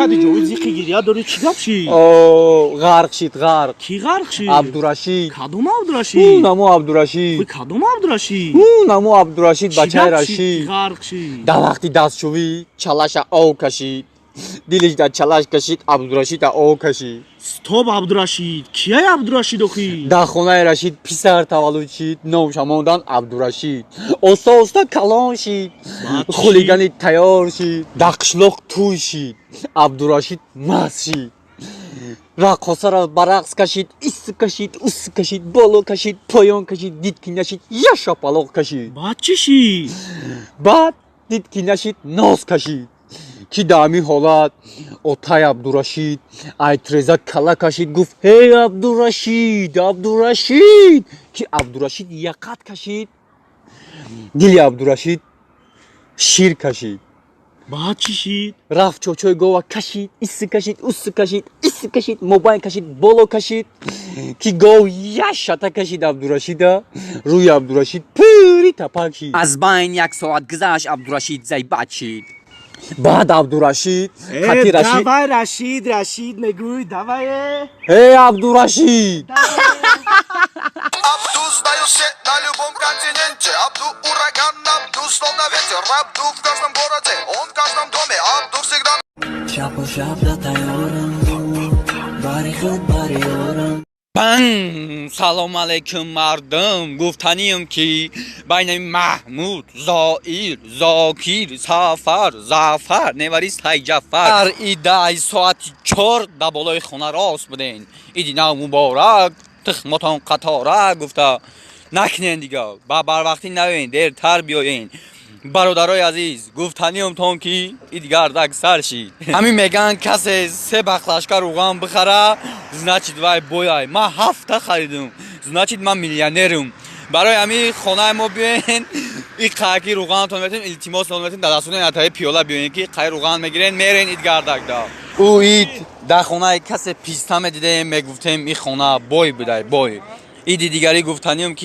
Кади ҷовид, зиқи гиря дорӣ, чӣ гап шид? О, ғарқ шид, ғарқ. Кӣ ғарқ шид? Абдурашид. Кадом Ӯ Абдурашид? Намо Абдурашид. Ой, кадом Абдурашид? Ӯ намо Абдурашид, Чӣ бачаи гап шид, ки Рашид. ғарқ шид? Дар вақти дастшӯӣ чалаша ов кашид, дилиш дар чалаш кашид, Абдурашида ов кашид. Стоп, Абдурашид кияй? Абдурашид охи? Дар хонаи Рашид писар таваллуд шид, номша мондан Абдурашид. Оста оста калон шид. Баъд чӣ? Хулигани тайёр шид. Дар қишлоқ тӯй шид, Абдурашид маст шид, раққосаро ба рақс кашид, ис кашид, ус кашид, боло кашид, поён кашид, дид ки нашид, я шапалоқ кашид. Баъд чӣ шид? Баъд дид ки нашид, нос кашид, ки дар ҳамин ҳолат отай Абдурашид ай треза кала кашид, гуфт: «Ҳей, Абдурашид, Абдурашид!» Ки Абдурашид яқат кашид, дили Абдурашид шир кашид. Баъд чӣ шид? Рафт, чочои гова кашид, исси кашид, усси кашид, исси кашид, мобайн кашид, боло кашид, ки гов я шата кашид Абдурашида, рӯи Абдурашид пури тапак шид. Аз байн як соат гузашт, Абдурашид зайбат шид. Баъд Абдурашид хати Рашид. Давай, Рашид, Рашид мегӯй, давай э. Эй, Абдурашид! Абду знают все на любом континенте. Абду ураган, Абду словно ветер. Абду в каждом городе, он в каждом доме. Абду всегда Шабу шаб да тайёрам, бари худ, бари ёрам. Бан, салом алейкум, мардум! Гуфтанием, ки байни Маҳмуд, Зоир, Зокир, Сафар, Зафар невари Сайҷафар дар идаи соати 4 дар болои хона рост буден. Иди нав муборак, тухмотон қатора гуфта накунен, дига ба барвақтӣ наёен, дертар биёен. Бародарои азиз, гуфтаниёмтон, ки ид гардак сар шид. Ҳамин мегӯянд, касе се баклажка рӯған бихара, значит, вай бояй. Ман ҳафта харидум, значит, ман миллионерум. Барои ҳамин хонаи мо биёен, и қайки рӯғанатон метем, илтимос метем, дар дастуни атаи пиёла биёен, ки қай рӯған мегирен, мерен ид гардакда. Ӯ ид дар хонаи касе писта медидем, мегуфтем, и хона бой будай, бой. Иди дигарӣ гуфтаниём, ки